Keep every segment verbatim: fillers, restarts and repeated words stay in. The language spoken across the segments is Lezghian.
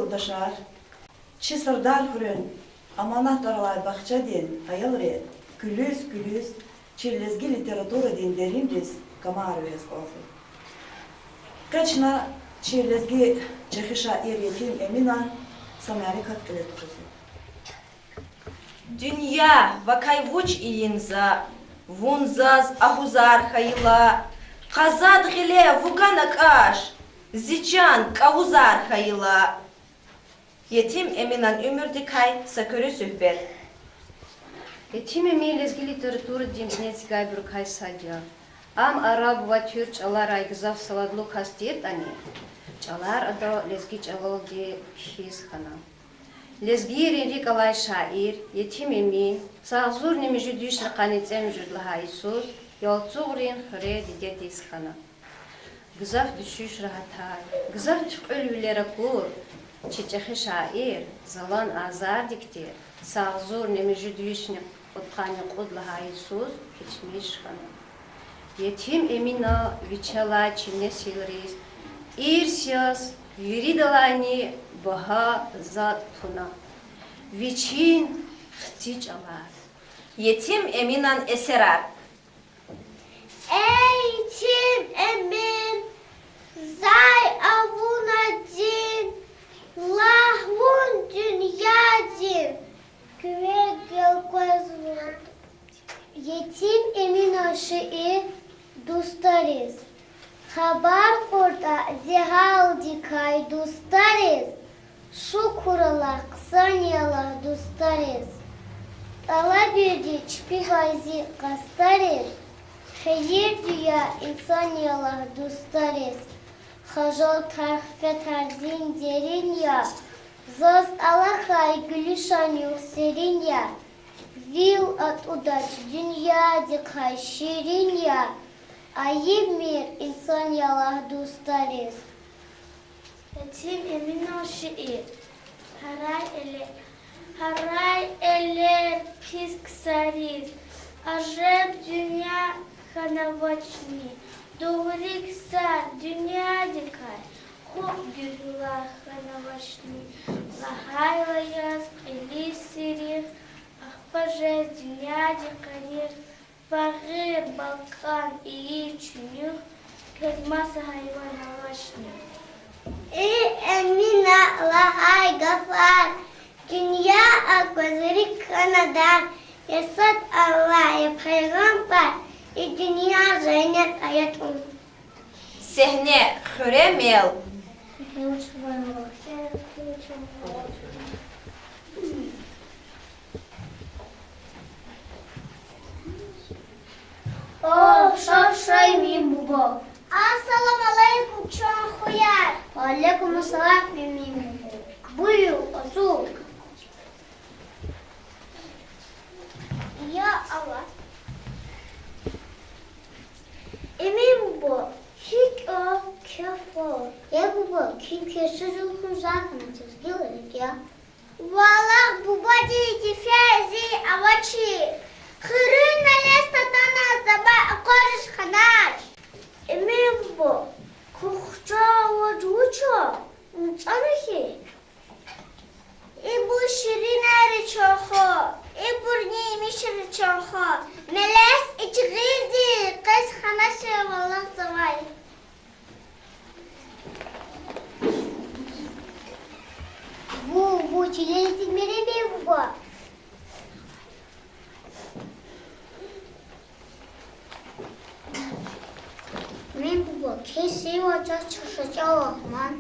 юлдашар, чи Сардар хуьруьн аманатар алай бахчадин аялри куьлуьз-куьлуьз чи лезги литературадин деринриз камар вегьез кӀанзава. Къе чна чи лезги чӀехи шаир Етим Эминан са мярекат кьиле тухузва. Дуьнья, вакай вуч ийин за, вун заз агьузар хьайила, къазад гъиле вугана кӀаш, зи чан кӀавузар хьайила. Етим Эминан уьмуьрдикай са куьруь суьгьбет. Етим Эмин лезги литературадин бине эцигайбурукай сад я. Ам араб ва туьрк чӀаларай гзаф савадлу кас тиртӀани, чӀалар ада лезги чӀалалди кхьиз хьана. Лезгийрин рикӀ алай шаир Етим Эмин агъзурни муьжуьд вишни къанни цӀемуьжуьд лагьай йисуз Ялцугърин хуьре дидедиз хьана. Гзаф дуьшуьш рагьатай, гзаф туькьуьлвилер акур чи чӀехи шаир залан азардик тир са агъзурни муьжуьд вишни кьудкъанни кьуд лагьай йисуз кечмиш хьана. Етим Эмина вичелай чи несилриз ирс яз виридалайни багьа затӀ туна: вичин хци чӀалар. Етим Эминан эсерар. Эй, Етим Эмин, зай авуна дин, лагь вун дуьньядин куьмек гелкъвезвани? Етим Эминан шиир дустариз. Хабар кьуртӀа зи гьалдикай дустариз, шукур Аллагь, хъсан я лагь дустариз. ТӀалабирди чпивай зи къастариз, хийирди я, инсан я лагь дустариз. Хажалтар, хифетар зин дерин я, заз алахьай гуьлуьшан югъ серин я. Вил атӀудач дуьньядихъай ширин я, айибмир инсан я лагь дустариз. Етим Эминан шиир. Гьарай эле-, гьарай элер пис ксариз, ажеб дуьнья хьанавачни, дугъри ксар дуьньядикай хупӀ гуьгьуьлар хьанавачни, лагьайла яз кьилиз сирих, ахпа жез дуьньядин къаних, фагъир балкӀан ийиз чуьнуьх, квез маса гьайван авачни. И Эмина лагьай гафар дуьнья акваз рикӀ хьана дар, я сад Аллагь, я пайгъамбар, и дуьнья жайнек ая тун. Сегьне, хуьре мел. О, ша, ша, Эмин буба. Ассаламу алейкум, чан хуяр. Ва алейкум ассалам, Эмин буба. Буюр, ацух. Я Аллагь. Эмин буба, гьикӀ я, кеф я? Я буба, ким кесиз хьун захъ на тезгил рикӀ я. Валлагь, бубадин кефи зи авачир. Хуьруьн мелес татана, завай акъвазиз хьанач. Эмин буба, кухча авач вуч я, чӀана хьи? Ибур ширинар я, чан хва, ибурни мишар я, чан хва. Мелес ичгъирди къвез хьанач, валлагь, завай. Ву, ву, чилел тинмир, Эмин буба. Эмин буба, кесив ачаз чахъ ша чӀал лагь ман.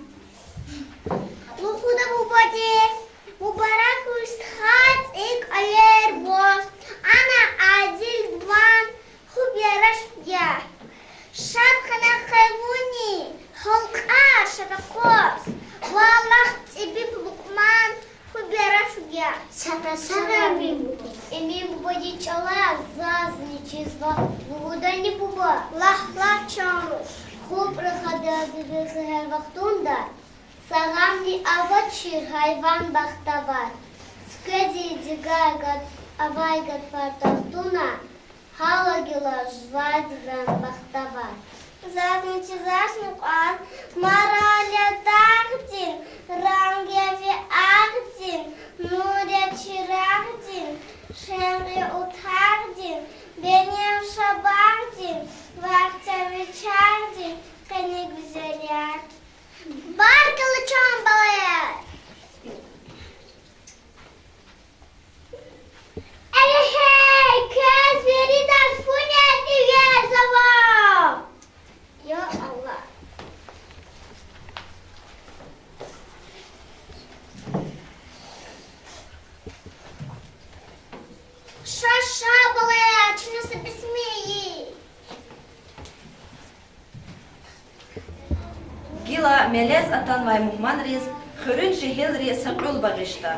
Лугьуда, бубади, мубарак вуч стха цӀийи кӀвалер гваз, ана адил ван, хуб яраш я. Шад хьана хьайвани, халкьар шад акваз, валлагь, цӀибиб Лукьман, хуб яраш я. Сагъ хьуй, сагъ хьуй, Эмин буба. Эмин бубадин чӀалар зазни чизва, лугьудани, буба? Лагь, лагь, чан руш. ХупӀ рахада дидеди гьар вахтунда, сагъамни авачир гьайван бахтавар. Цуькведин дигай гад-, авай гатфар тахтуна, гьала гила жуван диван бахтавар. Зазни чизвачни кьван, Маралдагъдин ранг я Гелез атанвай мугьманриз хуьруьн жегьилри са кьуьл багъишда.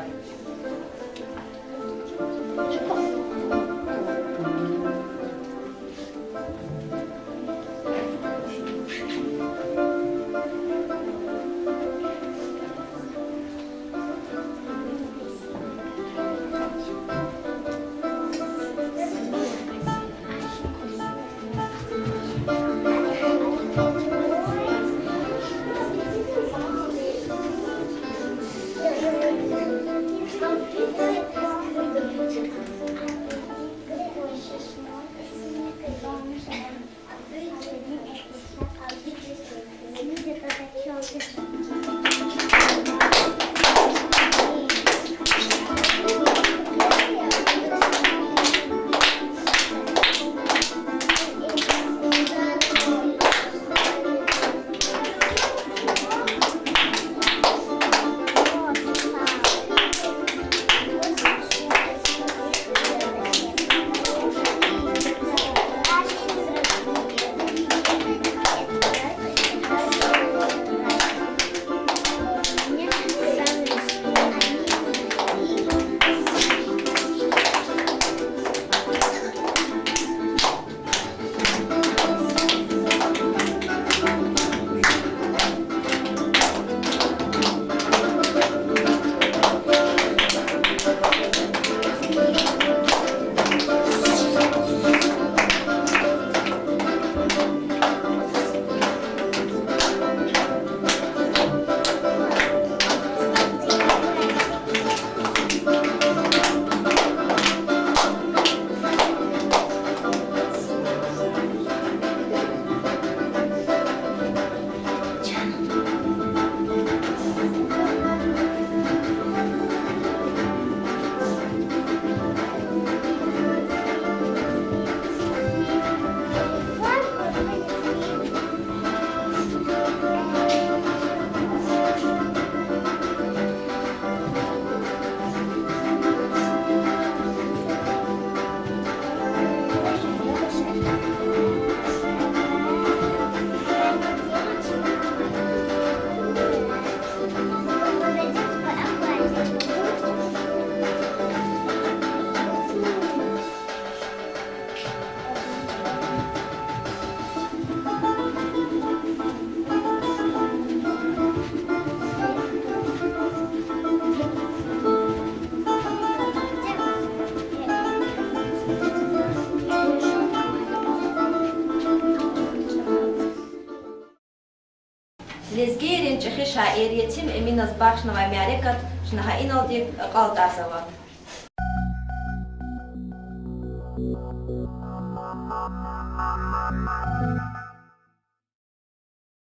Лезгийрин чӀехи шаир Етим Эминаз бахшнавай мярекат чна гьа иналди акьалтӀарзава.